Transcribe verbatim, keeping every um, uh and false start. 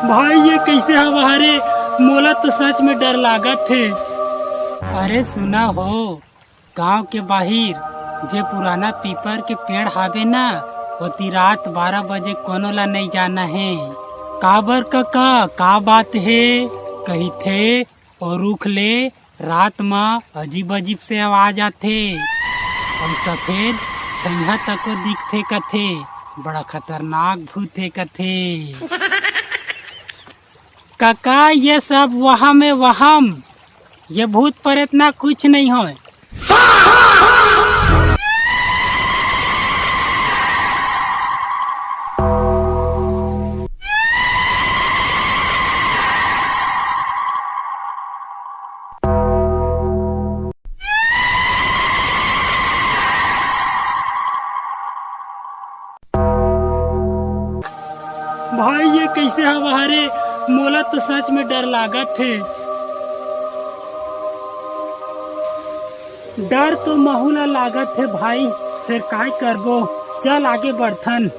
भाई, ये कइसे हवा हरे? मोला तो सच में डर लागत हे। अरे सुना हो, गांव के बाहिर जे पुराना पीपर के पेड़ हावे ना, ओती रात बारह बजे कोनो ला नइ जाना हे। काबर कका, का बात हे? कहिथे, अउ रुख ले रात म अजीब अजीब से आवाज आथे, अउ सफेद छइहा तको दिखथे कथे, बड़ा खतरनाक भूत हे कथे। कका, ये सब वहम हे, वहम। ये भूत प्रेत ना कुछ नइ होय। भाई, ये कइसे हवा हरे? मोला तो सच में डर लागत हे। डर तो महू ला लागत हे भाई, फेर काय करबो? चल आगे बढ़थन।